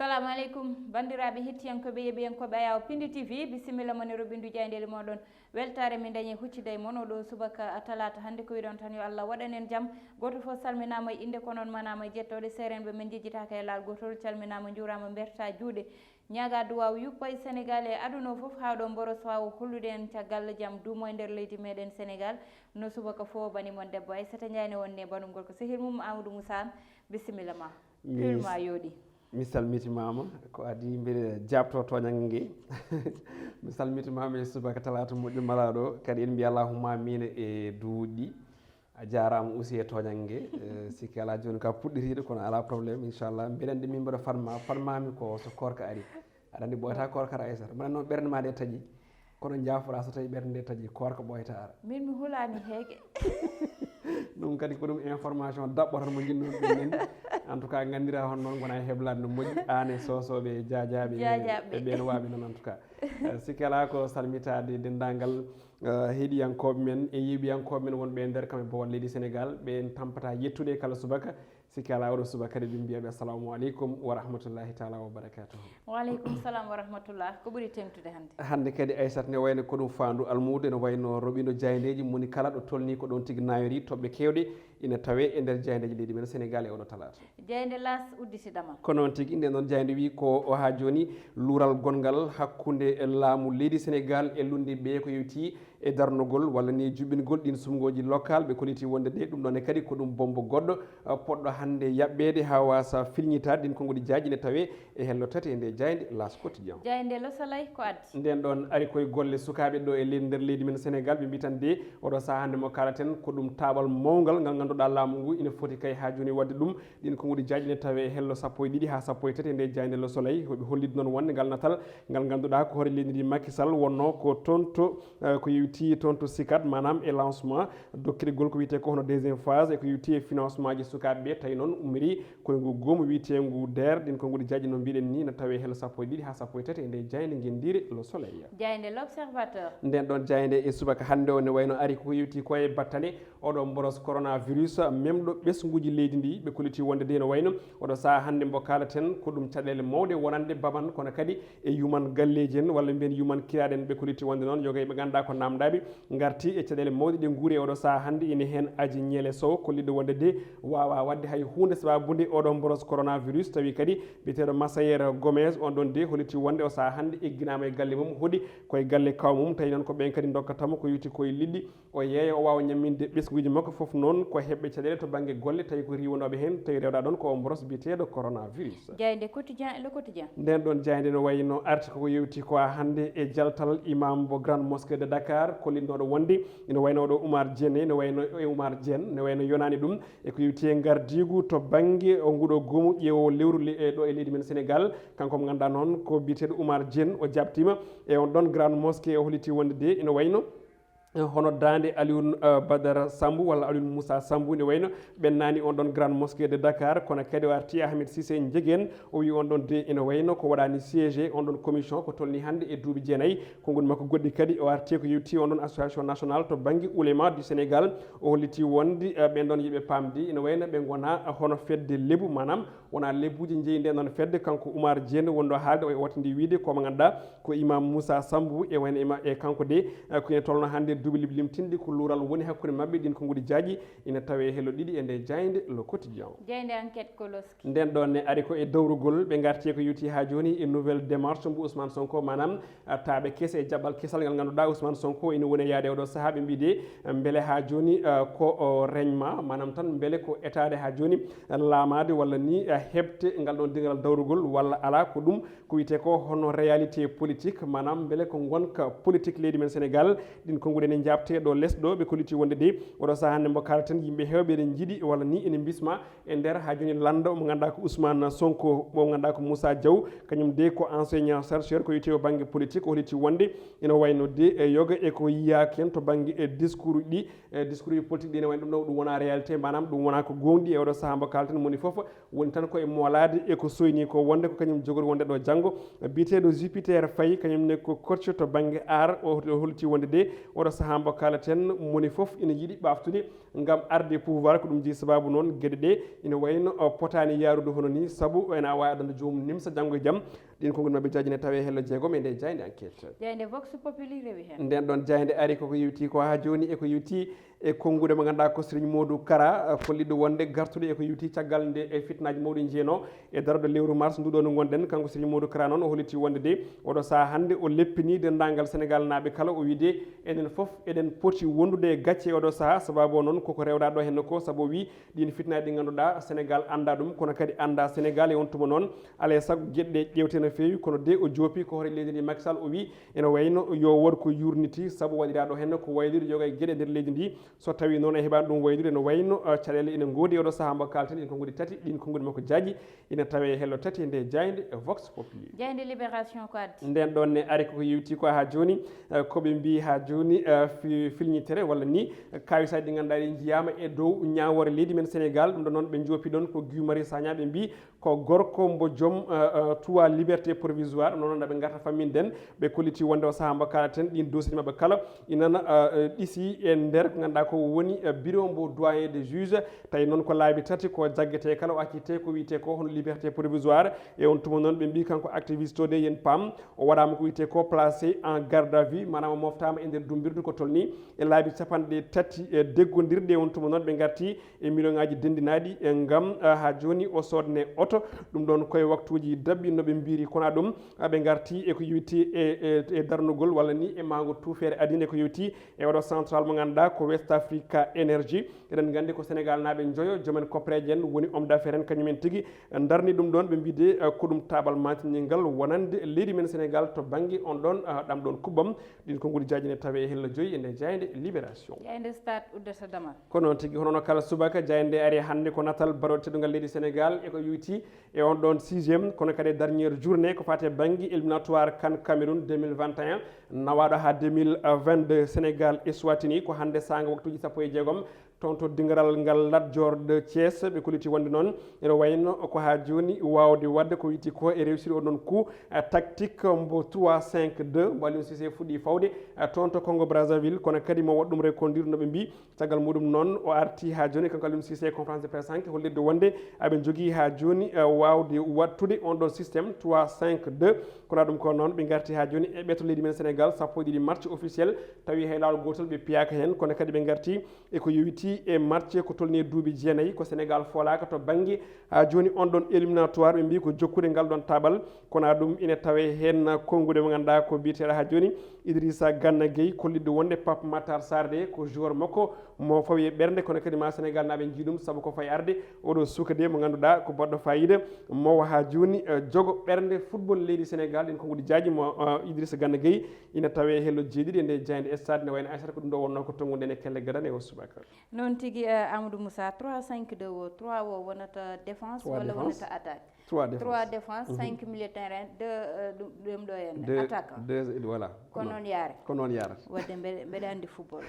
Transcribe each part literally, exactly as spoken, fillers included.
Assalamu aleykum, banndiraaɓe hettiyankooɓe, yeeɓiyankooɓe Ayaw Pindi T V, bisimilla mon e roɓindu jaayndeeli mooɗon. Weltaare min dañi huccida e mon oɗo subaka talaata hannde. Ko wiɗon tan, yo Allah waɗan en jam. Gooto fof salminaama e innde, ko noon manaama e jettooɗe. Seerenɓe men njejjitaaka e laal gootol, calminaama, njuuraama, mberta juuɗe. Ñaaga duwaaw yuppa e Senegaal e aduna o fof, haa ɗo mboros waawa hollude en caggal jam duumo e nder leydi meɗen Senegaal. No subaka fof bani mon debbo Aissata Ndiaye ne wonni e banum gorko sehil mum Amadou Moussa Anne. Bisimilla ma. Pulma yooɗi. Mi salmitimaama, ko adii mbiɗa jaabto tooñannge nge. Mi salmitimaama e subaka talaata moƴƴo malaaɗo, kadi en mbiya allahumma amiina e duuɗi. A jaaraama aussi e tooñannge nge. Eh, sikki alaa jooni ka puɗɗitiiɗo, kono alaa problème, inchallah. Mbeɗa anndi min mboɗo fanma, fanmaami ko so koorka ari. Aɗa anndi ɓooyata koorka ara Aissata. Mbaɗa noon ɓernde ma nde taƴi. Kono njaafoɗa so tawi ɓernde nde taƴi, koorka ɓooyata ara. Min mi hulaani heege. Ɗum kadi ko ɗum information daɓɓo tan mo njiɗnoon ɓennin. En tout cas, nganndiraa hono noon ngona e heblaade no moƴƴi, aan e soosooɓe e jaajaaɓe e ɓeen waaɓe noon en tout cas. Eh, sikki alaa ko salmitaade denndaangal, eh, heɗiyankooɓe men e yeeɓiyankooɓe men wonɓe e nder kam e bowal leydi Senegaal, ɓe en tampata yettude kala subaka. Sikki alaa oɗo subaka kadi ɓe mbiyaɓe assalamu aleykum wa rahmatullahi taala wa barakatuhu. Wa aleykum salam wa rahmatullah. Ko ɓuri teŋtude hannde? Hannde kadi Aissata ne wayno ko ɗum faandu almuudo, ene wayno roɓindo jaayndeeji moni kala ɗo tolni ko ɗoon tigi naayori toɓɓe keewɗe ina tawe e nder jaayndeeji leydi men Senegaal e oɗo talaata. Jaaynde Laas udditidama. Ko noon tigi, nden noon jaaynde wi ko o haa jooni luural gonngal hakkunde laamu leydi Senegaal e lunnde ɓe ko yowti e darnugol walla ni juɓɓingol ɗin sumngooji local ɓe kolliti wonde de ɗum ɗon e kadi ko ɗum bombo goɗɗo, uh, poɗɗo hannde yaɓɓeede haa waasa filñitaade ɗin konnguɗi jaaji ne tawe e hello tati e nde jaaynde Laas Quotidien. Jaaynde Le Soleil ko addi? Nden ɗon ari koye golle sukaaɓe ɗo e leydi, nder leydi men Senegaal, ɓe mbitan de oɗo sahaa hannde mo kaalaten ko ɗum taaɓal mawngal ngal ngannduɗaa laamu ngu ina foti kay haa jooni waɗde ɗum. Ɗin konnguɗi jaaji ne tawe e hello sappo e ɗiɗi haa sappo e tati e nde jaaynde Le Soleil. Hoɓe holliti noon wonde ngal natal ngal ngannduɗaa ko hoore leydi ndi Macky Sall wonno ko toon to, eh, ko yowti toon to sikat, maanaam e lancement dokkirgol ko wiyetee ko hono deuxième phase e ko yowti e financement ji sukaaɓe ɓe. Tawi noon ummiri koye ngu goomu wiyeteengu deer. Ɗin konnguɗi jaaji no mbiɗen ni na tawe e hello sappo e ɗiɗi haa sappo e tati e nde jaaynde ngenndiire Le Soleil. Jaaynde L'Observateur. Nden ɗon jaaynde e subaka hannde o ne wayno ari ko yowti ko e battane oɗo mboros coronavirus memɗo ɓesnguuji leydi ndi. Ɓe kolliti wonde de no wayno oɗo sahaa hannde mbo kaalaten ko ɗum caɗeele mawɗe wonande baban kono kadi e yuman galleeji en walla mbiyen yuman kiraaɗe en. Ɓe kolliti wonde noon yoga ɓe ngannduɗaa ko naamndaaɓe ngarti e caɗeele mawɗe ɗe nguuri e oɗo sahaa hannde ina heen Aji Ñeele Sow kolliɗo wonde de waawaa waɗde hay huunde sabaabu nde oɗo mboros coronavirus. Tawi kadi biyeteeɗo Massayer Gomez on ɗon de holliti wonde o sahaa hannde egginaama e galle mum hoɗi koye galle kaw mum. Tawi noon ko ɓeen kadi ndokkata mo ko yowti koye liɗɗi. O yeeya, o waawa ñamminde ɓesnguuji makko fof noon ko heɓɓe caɗeele to bannge golle, tawi ko riiwanooɓe heen, tawi rewɗaa ɗoon ko o mboros biyeteeɗo coronavirus. Jaaynde Quotidien, Le Quotidien. Nden ɗoon jaaynde no wayno arti koko yewti ko haa hannde e jaltal imam mo Grande Mosquée de Dakar, kollinɗooɗo wonde ina wayno oɗo Oumar Dieng, ina wayno e Oumar Dieng, ina wayno yonaani ɗum. E ko yewti e ngardiigu to bannge o nguɗo goomu ƴeewo lewru le-, e ɗo e leydi men Senegaal, kanko mo ngannduɗaa noon ko biyeteeɗo Oumar Dieng, o jaabtiima e on ɗoon Grande Mosquée, o holliti wonde de ina wayno hono daande Alioune, eh, Badara Sambou walla Alioune Moussa Sambou ne wayno ɓennaani on ɗon Grande Mosquée de Dakar, kono kadi o arti Ahmed Cissé Ndiéguène, o wi on ɗon de ene wayno ko waɗaani siégé on ɗon commission ko tolni hannde e duuɓi jeenayi. Konngol makko goɗɗi kadi o arti ko yewti on ɗon association nationale to bannge Ouléma du Sénégal, o holliti wonde, eh, ɓen ɗon yiɓe paamde ene wayno ɓe ngona hono fedde lebu, maanaam wona lebuuji njeyi nden ɗon fedde. Kanko Oumar Dieng wonɗo haalde o e wotande wiide ko mo ngannduɗaa ko Imam Moussa Sambou e wayno ima-, e kanko de, eh, ko ene tolno hannde duuɓi lim-, limtinɗi ko luural woni hakkunde maɓɓe. Ɗin konnguɗi jaaji ina tawe e hello ɗiɗi e nde jaaynde Le Quotidien. Jaaynde Enquête Koloski. Nden ɗon ne ari ko e dowrugol, ɓe ngarti ko yewti haa jooni e nouvelle démarche mbo Ousmane Sonko, maanaam, eh, taaɓe kese e jaɓɓal kesal ngal ngannduɗaa Ousmane Sonko ina woni e yaade oɗo sahaa. Ɓe mbiyi de, eh, mbele haa jooni, eh, ko o reñma, maanaam tan mbele ko etaade haa jooni, eh, laamaade walla ni, eh, heɓte ngal ɗon dingiral dowrugol walla alaa, ko ɗum ko wiyetee ko hono réalité politique, maanaam mbele ko ngonka politique leydi men Senegaal. Ɗin konnguɗi ene njaabtee ɗo les ɗo, ɓe kolliti wonde de oɗo sahaa hannde mbo kaalten yimɓe heewɓe ene njiɗi walla ni ene mbisma e nder haa jooni lanndo mo ngannduɗaa ko Ousmane Sonko, mo ngannduɗaa ko Moussa Diaw, kañum de ko enseignant chercheur ko wiyetee o bannge politique, o holliti wonde ene wayno de e yoga e ko yiyaaki en to bannge e discours ɗi, e discours ɗi politique ɗi ene wayno ɗum ɗo ɗum wona réalité, maanaam ɗum wona ko gooŋɗi e oɗo sahaa mbo kaalten moni fof woni tan ko e moolaade e ko soyni ko wonde ko kañum jogori wonde ɗo janngo. Biyeteeɗo Jupiter Faye, kañum ne ko coach to bannge art, o holliti wonde de oɗo Sahaa mbo kaaleten, moni fof ina yiɗi ɓaaftude ngam arde pouvoir. Ko ɗum jeyi sabaabu noon geɗe ɗe ina wayno, o, potaani yaarude hono ni, sabu ena waawi adana joomum nimsa janngo e jam. Ɗin konngol maɓɓe jaajine tawi e hello jeegom e nde jaaynde enquête. Jaaynde Vox Populi rewi heen. Nden ɗon jaaynde ari koko yewti ko haa jooni e ko yewti e konnguɗi mo ngannduɗaa ko Serigne Modou Kara, eh, kolliɗo wonde gartude e ko yewti caggal nde e fitnaaji mawɗi njiyeno e darɗo lewru mars nduɗo no ngonɗen. Kanko Serigne Modou Kara noon o holliti wonde de oɗo sahaa hannde o leppini denndaangal Senegal naaɓe kala, o wiide enen fof eɗen poti wondude e gacce e oɗo sahaa, sababu o noon koko rewɗa ɗo henne ko, sabu o wi ɗin fitnaaji ɗi ngannduɗaa Senegal annda ɗum, kono kadi annda Senegal. E on tuma noon, alaa e sago geɗe ɗe ƴeewte no feewi, kono de o joopi ko hoore leydi ndi Macky Sall, o wi ene wayno yo wood ko yurniti, sabu waɗiraɗo henne ko waylude yoga e geɗe nder leydi ndi. So tawi noon a heɓaani ɗum waylude, no wayno, eh, caɗeele ene ngoodi e oɗo sahaa mbo kalten, ɗin konngudi tati, ɗin konngudi makko jaaji, ina tawe e hello tati e nde jaaynde, eh, Vox Populi. Jaaynde Libération ko addi? Nden ɗon ne ari koko yewti ko haa jooni, eh, ko ɓe mbi haa jooni, eh, fi-, filñitere walla ni, eh, kawisaaji ɗi ngannduɗaa ɗi njiyaama e dow ñaawoore leydi men Senegal. Ɗum ɗo noon ɓe joopi ɗon ko Guy Marius Sagna, ɓe mbi ko gorko mbo joom, eh, eh, trois liberté provisoire, noon nde ɓe ngarta famminden, ɓe kolliti wonde o sahaa mbo kalaten ɗin dossier maɓɓe kala inana, eh, eh, ɗisi e nder ko ngannduɗaa ko woni, eh, bureau mbo doyen des juges. Tawi noon ko laabi tati ko jaggete kala o accite ko wiyete ko hono liberté provisoire. E on tuma noon ɓe mbi kanko activiste o de yen paam o waɗaama ko wiyete ko placé en garde à vue, maanaam o moftaama e nder dumbirdu ko tolni e laabi capanɗe tati, eh, deggondirɗe. E on tuma noon ɓe ngarti e million ŋaaji denndinaaɗi, e ngam, ah, haa jooni o soodne oto. Ɗum ɗoon koye waktuuji dabɓi no ɓe mbiri. Kono ɗum, ah, ɓe ngarti e ko yowiti e, e, e darnugol walla ni e maango tuufeere adine ko yowiti e oɗo central mo ngannduɗaa ko West Africa Energy. Eɗen nganndi ko Senegal naaɓe njoyo, joomen koppereeje en woni homme d'affaires en, kañum en tigi ndarni ɗum ɗoon, ɓe mbiide, ah, ko ɗum taabal maantinningal wonande leydi men Senegal to bannge on ɗoon, ah, ɗam ɗoon kubbam. Ɗin konngudi jaajine tawe e hello joyi e nde jaaynde Libération. Jaaynde Stade uddata damal. Ko noon tigi, hono no kala subaka, jaaynde ari hannde ko natal baroɗe teddungal leydi Senegal e ko yowiti e on ɗon sixième, kono kadi e dernière journée ko faati e bannge éliminatoire CAN Cameroun deux mille vingt et un, nawaaɗo haa deux mille vingt-deux. Senegal Eswatini ko hannde saanga waktuuji sappo e jeegom, toon to dingiral ngal Lat Dior de Thiès. Ɓe kolliti wonde noon ene wayno ko haa jooni waawde waɗde ko wiyetee ko e réussir on ɗon coup, eh, tactique mbo trois cinq deux mbo Aliou Cissé fuɗɗi fawde, eh, toon to Congo Brazzaville, kono kadi mo waɗ ɗum reconduire no ɓe mbi. Caggal muɗum noon, o arti haa jooni, kanko Aliou Cissé, e conférence de presse hanki, hollirde wonde aɓe njogii haa jooni, eh, waawde waɗtude on ɗon système trois cinq deux. Kono ɗum ko noon, ɓe ngarti haa jooni e ɓeto leydi men Senegal, sappo e ɗiɗi match officiel, tawi hay laawol gootol ɓe piyaaka heen, kono kadi ɓe ngarti e ko yowiti e match ko tolni e duuɓi jeenayi ko Senegal foolaaka to bannge, haa jooni, on ɗon éliminatoire, ɓe mbi ko jokkude ngal ɗon taabal. Kono ɗum ina tawe heen konnguɗi mo ngannduɗaa ko biyeteeɗo haa jooni Idrissa Gana Gueye, kollitɗo wonde Pape Matar Sarr de ko joueur makko mo fawi e ɓernde, kono kadi ma Senegal naaɓe njii ɗum, sabu ko fayi arde oɗo suka de mo ngannduɗaa ko baɗɗo fayida, mo haa jooni, eh, jogo ɓernde football leydi Senegal. Ɗin konngudi jaaji mo, eh, Idrissa Gana Gueye ina tawe e hello jeeɗiɗi e nde jaaynde Stade, nde wayno Aissata ko ɗum ɗo wonno ko tonnguɗen e kelle gaɗane o subaka. Noon tigi, eh, Amadou Moussa, trois cinq deux o, trois o wonata défense walla wonata attaque? Trois défense. Trois défense, cinq milieu terrain, deux, eh, ɗum, ɗum ɗo henne, attaquant. Deux, voilà. Ko noon yaare. Ko noon yaare. Wadde mbeɗa, mbeɗa anndi football.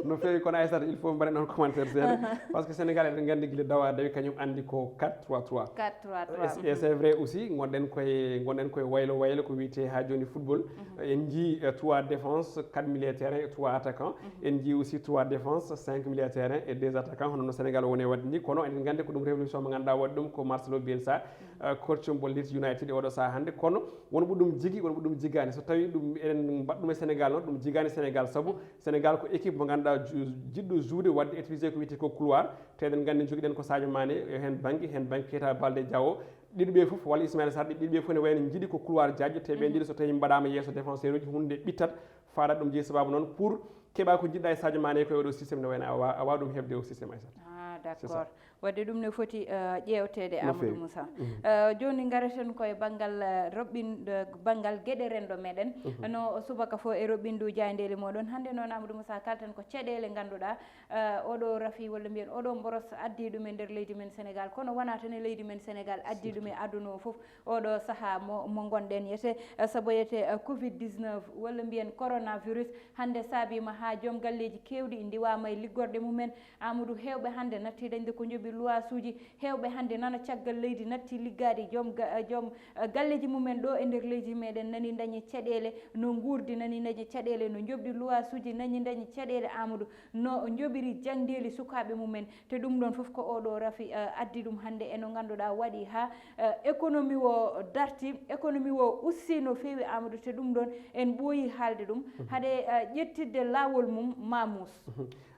No feewi, kono Aissata, il faut mbaɗen on commentaire seeɗa. Par ce que Sénégal, eɗen nganndi gila dawa dawi, kañum anndi ko quatre trois trois. Quatre trois trois. Et, et c'est vrai aussi, ngonɗen koye, ngonɗen koye waylo waylo ko wiyetee haa jooni football. En njii, eh, trois défense, quatre milieu terrain et trois attaquants. En njii aussi trois défense, cinq milieu terrain et deux attaquants. Hono no Sénégal woni e waɗde ni, kono eɗen nganndi ko ɗum révolution mo ngannduɗaa waɗi ɗum ko Marcelo Bielsa, eh, coach mo Leeds United e oɗo sahaa hannde. Kono wonɓe ɗum jigi, wonɓe ɗum jigaani. So tawi ɗum eɗen mbaɗ ɗum e Sénégal noon, ɗum jigaani Sénégal. Sabu Sénégal ko équipe mo ngannduɗaa ju-, jiɗɗo jouer, waɗde utiliser ko wiyetee ko couloir. Te eɗen nganndi jogiɗen ko Sadio Mané, e heen bannge, heen bannge Keita Baldé Diao. Ɗiɗo ɓe fof, walla Ismaïla Sarr, ɗiɗo ɓe fof ne wayno njiɗi ko couloir jaajɗo, te ɓe njiɗi so tawi mbaɗaama yeeso défenseur uji, huunde ɓittat, faaɗat ɗum jeyi. Sababu noon, pour keɓa ko njiɗɗa e Sadio Mané ko e oɗo système ne wayno a wa-, a wawa ɗum heɓde o système, Aissata. Ah, c'est ça. D'accord. Wadde ɗum ne foti, eh, ƴeewteede, Amadou Moussa. Eh, jooni ngareten ko e banngal, eh, roɓɓin-, eh, banngal geɗe renndo meɗen. No subaka fof e roɓɓindu jaayndeeli moɗon. Hannde noon, Amadou Moussa, kalten ko caɗeele ngannduɗaa, eh, oɗo rafi walla mbiyen oɗo mboros addi ɗum e nder leydi men Sénégal, kono wonaa tan e leydi men Sénégal, addi ɗum e aduna o fof. Oɗo sahaa mo, mo ngonɗen yete, eh, sabu yete, eh, covid dix-neuf walla mbiyen coronavirus, hannde saabiima haa joom galleeji keewɗi ndiwaama e liggorɗe mumen. Amadou, heewɓe hannde natti dañde ko njoɓi Luwaasuuji heewɓe hannde nana caggal leydi natti liggaade, joom ga- eh, joom eh, galleeji mumen ɗo e nder leydi meɗen nani dañi caɗeele no nguurdi, nani dañi caɗeele no njoɓdi. Luwaasuuji nani dañi caɗeele, Amadou, no njoɓiri jaŋdeeli sukaaɓe mumen. Te ɗum ɗon fof ko oɗo rafi eh, addi ɗum hannde e no ngannduɗaa waɗi haa eh, économie o darti, économie o ussi no feewi, Amadou. Te ɗum ɗon en ɓooyi haalde ɗum, haɗe eh, ƴettidde laawol mum ma muus.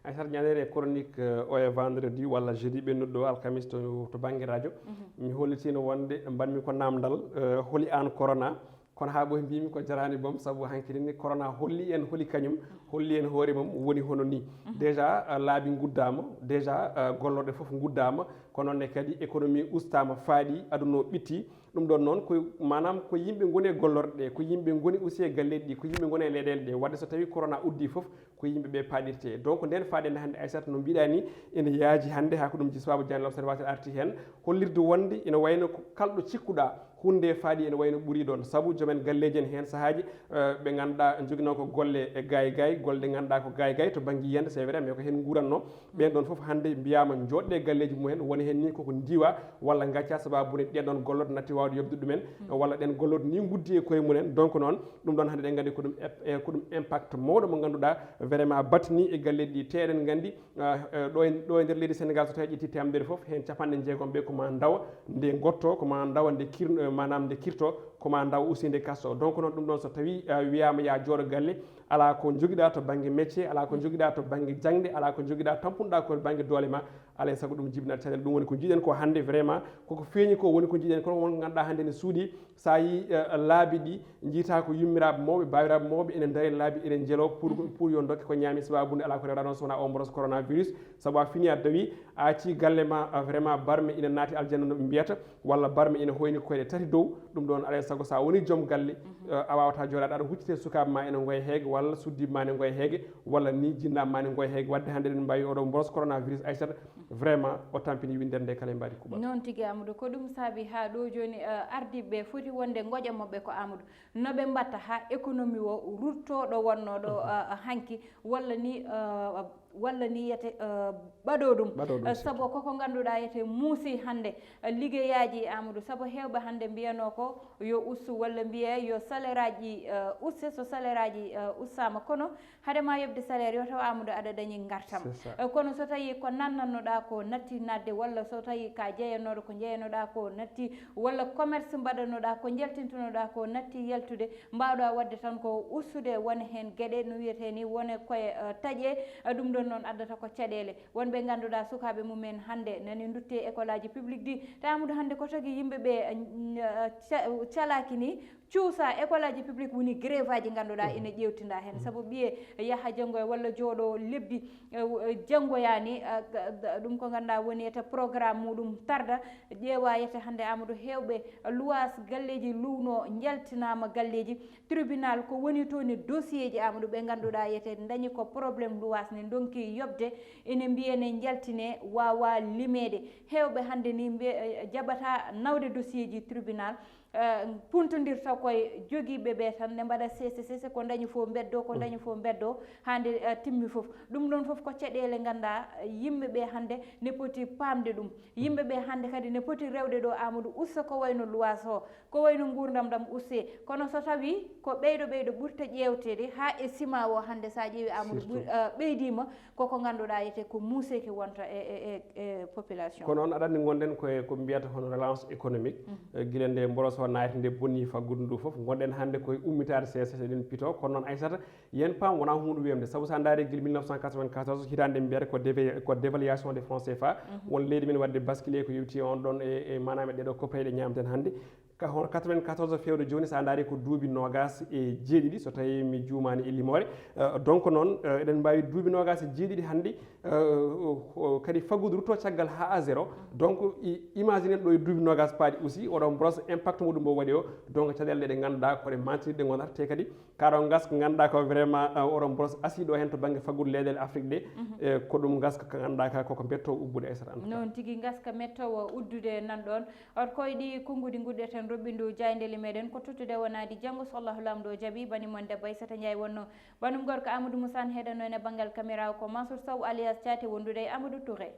Aysata, ñande e chronique eh, o e vendredi walla jeudi ɓennuɗo ɗo, alkamis, to, to bannge radio, mi hollitino wonde mbanmi ko namdal eh, holi aan corona. Kono haa ɓooy mbimi ko jarani boom, sabu hanki ni corona holli en holi kañum, holli en hoore mum woni hono ni. Déjà eh, laabi nguddama, déjà eh, gollorɗe fof nguddama, kono ne kadi économie ustama, faaɗi, aduna o ɓitti. Ɗum ɗon noon ko, maanaam, ko yimɓe ngoni e gollorɗe ɗe, ko yimɓe ngoni aussi e galleeji ɗi, ko yimɓe ngoni e leyɗeele ɗe. Wadde so tawi corona uddi fof, ko yimɓe ɓe paaɗirte. Donc nden faaɗe nde hannde, Aysata, no mbiɗa ni, ene yaaji hannde haa ko ɗum ji sababu jannde L'Observateur arti heen, hollirde wonde ene wayno ko kalɗo cikkuɗa huunde nde faaɗi ene wayno ɓuri ɗon. Sabu joomen galleeji en heen sahaaji eh, ɓe ngannduɗaa joginoo ko golle e gaay gaay, golle ɗe ngannduɗaa ko gaay gaay to bannge yiyannde, c'est vrai, mais ko heen nguuratnoo. Ɓeen ɗon fof hannde mbiyaama njooɗde e galleeji mumen, woni heen ni koko ndiwa walla ngacca sababu ne ɗeen ɗon gollorɗe natti waawde yoɓde ɗumen, walla ɗeen gollorɗe ni nguddi e koye mumen. Donc noon, ɗum ɗon hannde ɗen nganndi ko ɗum ep- eh, ko ɗum impact mawɗo mo ngannduɗaa vraiment batini e galleeji ɗi. Te eɗen nganndi ah, eh, ɗo e ɗo e nder leydi Sénégal, so tawi ƴetti temedere fof, heen capanɗe jeegom ɓe ko ma ndawa nde ngotto, ko ma ndawa nde kir eh, maanaam nde kirto, ko ma ndawa aussi nde kasto. Donc noon ɗum ɗon so tawi ah, wiyaama ya jooɗo galle, alaa ko jogiɗa to bannge métier, alaa ko jogiɗa to bannge jaŋde, alaa ko jogiɗa tampunoɗa ko bannge doole ma, alaa e sago ɗum jibinat caɗeele. Ɗum woni ko jiiɗen ko hannde vraiment, koko feeñi ko woni ko jiiɗen, kono won ko ngannduɗaa hannde ne suuɗi, sa yi eh, laabi ɗi, jiita ko yummiraaɓe mawɓe, baawiraaɓe mawɓe ene ndari laabi, ene njelo pour pour yo dokke ko ñaami, sababu nde alaa ko rewra noon so wonaa o mboros coronavirus. Sabu a fini a dawi, a acci galle ma ah, vraiment barme ina naati aljanna no ɓe mbiyata, walla barme ina hoyni koyɗe tati dow. Ɗum ɗon alaa e sago so a woni joom galle eh, a waawata jooɗaade aɗa huccite sukaaɓe ma ene ngoya heege walla suddiiɓe ma ene ngoya heege walla ni jinnaaɓe ma ene ngoya heege. Wadde hannde eɗen mbawi oɗo mboros coronavirus, Aysata, vraiment o tampini winndere nde kala e mbaadi kuuɓal. Noon tigi, Amadou, ko ɗum saabi haa ɗo jooni eh, ardiiɓe ɓe foti wonde ngoƴa maɓɓe ko, Amadou, no ɓe mbatta haa économie o rutto ɗo wonnoo ɗo eh, hanki, walla ni eh, walla ni yete eh, ɓaɗo ɗum. Ɓaɗo ɗum Eh, surtout. Sabu koko ngannduɗaa yete muusi hannde eh, liggeyaaji, Amadou, sabu heewɓe hannde mbiyanoo ko yo ustu walla mbiye yo salaire aji eh, uste. So salaire aji eh, ustaama, kono hade ma yoɓde salaire yo taw, Amadou, aɗa dañi ngartam. C'est ça. Eh, kono so tawi ko nannannoɗaa ko natti naatde, walla so tawi ka jeyanooɗo ko jeyanooɗaa ko natti, walla commerce mbaɗanoɗaa ko njaltintunoɗaa ko natti yaltude, mbawɗa waɗde tan ko ustude won heen geɗe no wiyetee ni wone koye eh, taƴe. Eh, ɗum ɗon noon addata ko caɗeele. Wonɓe ngannduɗaa sukaaɓe mumen hannde nani ndutte école aji public ɗi. Te, Amadou, hannde ko tagi yimɓe ɓe eh, ca- calaaki ni cuusa école aji public, woni grève aji ngannduɗaa ina ƴeewtinda heen. Sabu ɓiye yaha janngoya walla jooɗo lebbi eh, w- eh, janngoyaani eh, ga- ga- ɗum ko ngannduɗaa woni ete programme muɗum tarda. Ƴeewa yete hannde, Amadou, heewɓe luwaas galleeji luwno njaltinaama galleeji tribunal. Ko woni toon e dossier ji, Amadou, ɓe ngannduɗaa yete dañi ko problème luwaas ne ndonki yoɓde, ene mbiyene njaltine, waawa limeede. Heewɓe hannde ni mbe eh, jaɓata nawde dossier ji tribunal eh, puntondirta koye jogiiɓe ɓe tan, ne mbaɗa sese sese, ko dañi fof mbeddo, ko dañi fof mbeddo, haa nde eh, timmi fof. Ɗum ɗon fof ko caɗeele ngannduɗaa yimɓe ɓe hannde ne poti paamde ɗum. Yimɓe ɓe hannde kadi ne poti rewde ɗo, Amadou, usta ko wayno luwaas o, ko wayno nguurndam ɗam uste. Kono so tawi ko ɓeyɗo ɓeyɗo ɓurta ƴeewteede haa e sima o hannde, so a ƴeewi, Amadou, ɓur- eh, ɓeydiima, koko ngannduɗaa yete ko muuseeki wonta e e e e population. Kono noon aɗa anndi ngonɗen koye ko mbiyata hono relance économique. Eh, gila nde mboros o naati nde bonni faggudu ndu fof, ngonɗen hannde koye ummitaade seeɗa seeɗa eɗen pito. Kono noon, Aysata, yen paam wonaa huunde weemde, sabu so a ndaari gila mille neuf cent quatre-vingt-quatorze, hitaande mbiyata ko déva- ko dévaluation de franc C F A, won leydi men waɗde basculé ko yowti on ɗon e e maanaam e ɗeɗo koppayɗe ñaamten hannde. Ka hono quatre-vingt-quatorze feewde jooni, so a ndaari ko duuɓi noogaas e jeeɗiɗi, so tawi mi juumaani e limoore. Eh, donc noon eh, eɗen mbaawi duuɓi noogaas e jeeɗiɗi hannde eh, o- o- kadi faggudu rutto caggal haa a zéro. Donc i- imagine en ɗo e duuɓi noogaas paaɗi aussi, oɗo mboros impact muɗum o waɗi o. Donc caɗeele ɗe ngannduɗaa ko ɗe mantinirɗe ngonata, te kadi kaɗo ngaska ngannduɗaa ko vraiment eh, oɗo mboros asiiɗo heen to bannge faggudu leyɗeele Afrique ɗe. Eh, ko ɗum ngaska ka ngannduɗaa ka koko mbetto ubbude, Aysata, en tout cas. Noon tigi, ngaska mettowo uddude nan ɗon. Oto koye ɗi konguɗi nguɗɗeten roɓɓindu jaayndeeli meɗen ko tottude wonaadi janngo, so Allahu Laamɗo jaɓi. Bani mon debbo Aysata Njaay wonno, banum gorko Amadou Moussa ne heɗanno en e banngal caméra o ko Mansour Sow alias Thiaté, wondude e Amadou Touré.